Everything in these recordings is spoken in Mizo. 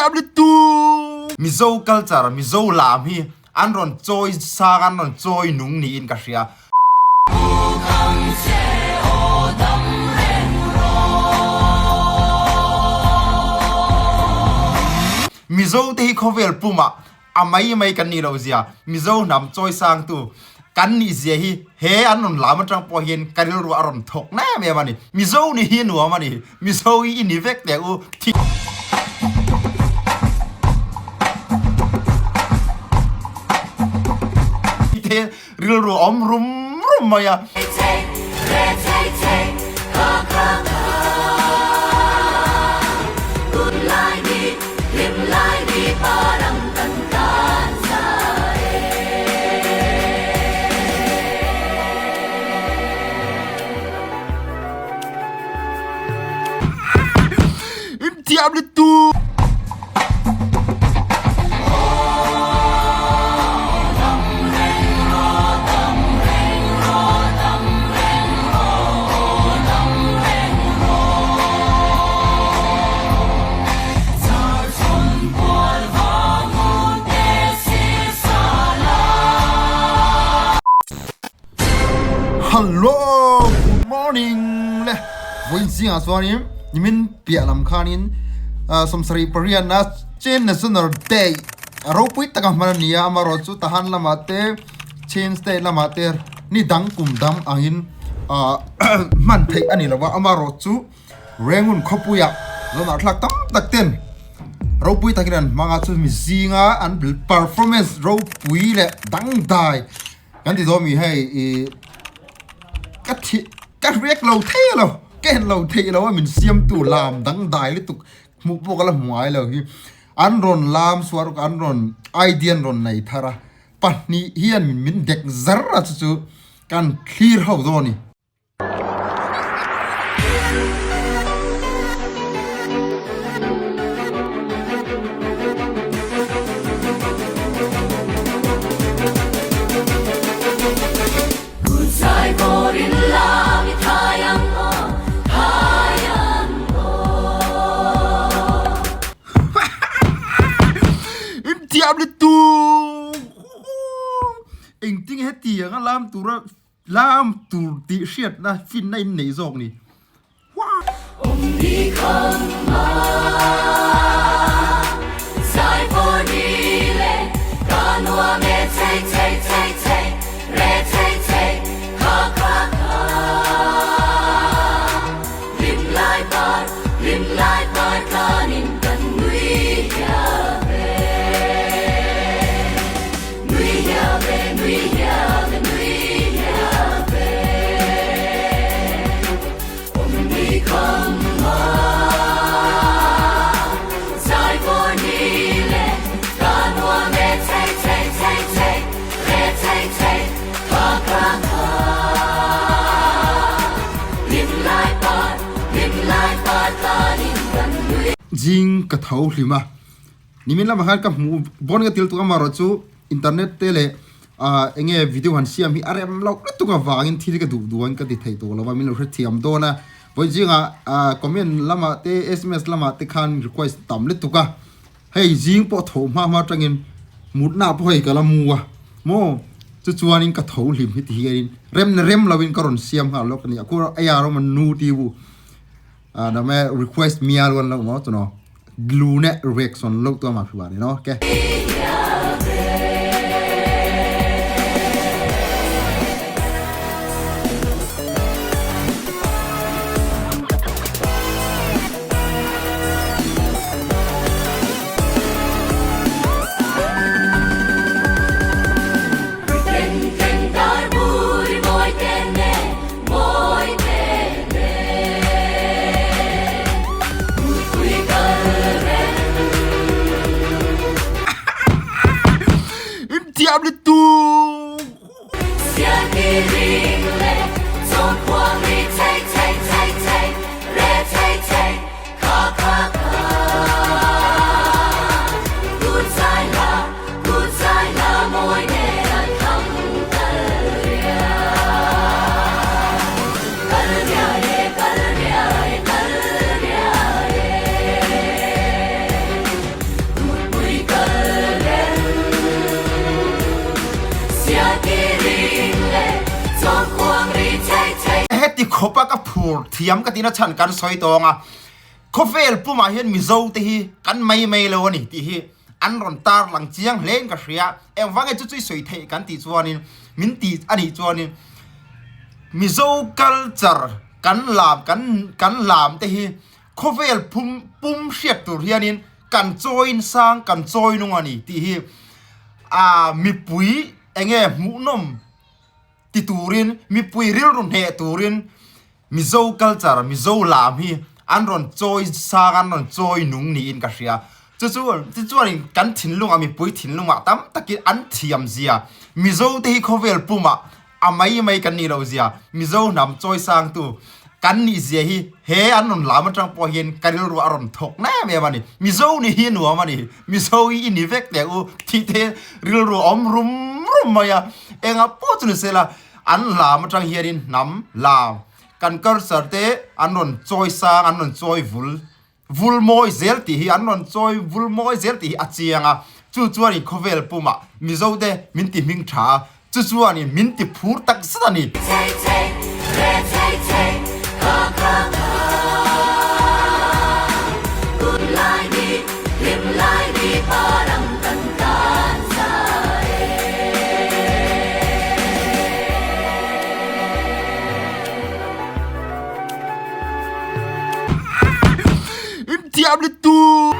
thiam lutuk. Mizo culture, Mizo lam hi an rawn chawi sang, an rawn chawi nung niin ka hria. Mizo te hi khawvel pumah A mai mai kan nih loh zia, Mizo hnam chawisangtu kan nih zia hi he an rawn lam atang pawh hian ka rilru a rawn thawk em em a ni. Mizo nih hi nuam a ni. Mizo hi i ni vek teh u. Thi te rilru a awm rum rum mai a. Thiam lutuk. Hello, good morning le vawiin zingah chuanin nimin piah lam khanin 78 na Chin National Day a ropui taka hman a ni a amaherawh chu Tahan lamah te Chin State lamah te ni dang kum dang angin ah hman theih a ni lo a amaherawh chu Rengun khawpuiah zawnah thlak tam tak ten ropui takin an hmang a chumi zinga an performance ropui leh dangdai Kan ti dawn mi hei i ka thi ka riak lo thei lo ka en lo thei lo a min siam tu lam dang dai lutuk hmuh pawh ka la hmu ngai lo hi an rawn lam suar an rawn idea an rawn nei thar a pahnih hian min dek zar a chu chu kan thlir ho dawn a ni. Thiam lutuk engtin hetiang a lam tura Lam tur tih hriatna finna in neih zawk ni. Zing ka tho hlim a, nimin lamah khan ka hmuh bawn ka til tuk amaherawh chu internet te leh ah eng nge video han siam hi a rem loh lutuk avangin thil ka duh duh ang ka ti thei tawh lo a min lo hrethiam dawn a vawi zingah ah comment lamah te sms lamah te khan request tam lutuk a hei zing pawh tho hma hma atangin mutna pawh hei ka la mu a maw chu chuanin ka tho hlim hi ti hianin rem na rem lovin ka rawn siam nghal lawk a ni a kawr a yar awm a nu ti bu ah dame request mial wan lo maw chuno glue ne reaction lo tu ma phi ni no ke Heti khawpa ka phur thiam ka tihna chhan kan sawi tawng a, khawvel pumah hian Mizo te hi kan mai mai lo a ni tih hi an rawn tar lang chiang hle in ka hria. Engvang nge chu chu i sawi theih kan tih chuanin min tih a nih chuanin Mizo culture kan lam kan kan lam te hi khawvel phum pum hriat tur hianin kan chawiin sang kan chawi nung a ni tih hi ah mipui enge hmuhnawm ti turin mipui rilru hneh turin Mizo culture, Mizo lam hi an rawn chawi sang, an rawn chawi nung niin ka hria. Chu chu tichuanin kan thinlungah mipui thinlungah tam takin an thiam zia, Mizo te hi khawvel pumah a mai mai kan nih loh zia, Mizo hnam chawi sangtu kan nih zia hi he an rawn lam atang pawh hian ka rilru a rawn thawk na em em a ni. Mizo nih hi nuam a ni, Mizo hi i ni vek teh u tih te rilru a awm rum rum mai a, engah pawh chu ni sela An lam atang hianin hnam lam kan culture te an rawn chawi sang, an rawn chawi vul vul mawi zel tih hi an rawn chawi vul mawi zel tih hi a chiang a. Chu chuanin khawvel pumah Mizo te min ti hming tha a, chu chuanin min ti phur tak zet a ni. Inthiam lutuk.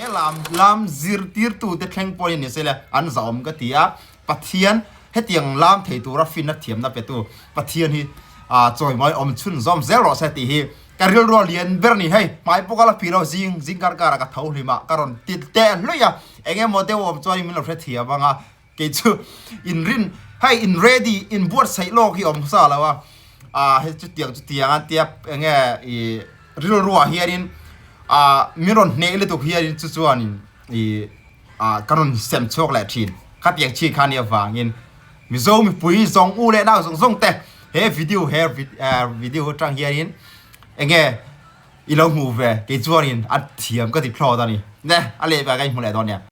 He lam lam zirtirtute thleng pawhin ni se le an zahawm ka ti a, Pathian hetiang lam thei tura finna thiamna petu Pathian hi chawimawi awm chhunzawm zel rawh se tih hi ka rilru a lian ber a ni. Hei hmai pawh ka la phih lo zing zing kar karah ka tho hlim a, ka rawn ti teh hluih a, eng emaw deuh awm chuan min lo hrethiam ang a, kei chu inrin hei in ready in buatsaih lawk hi awm sa lo a, ah hei chutiang chutiang a tia eng nge ih rilruah hianin ah min rawn hneh lutuk hianin chu chuanin ih ah ka rawn sem chhuak leh thin khatiang chi kha nia vangin Mizo mipui zawng u leh nau zawng zawng te he video he video atang hianin eng nge. I lo hmuh ve kei chuanin a thiam ka ti thlawt a ni. Ne, a leh pah ka inhmu leh dawn nia.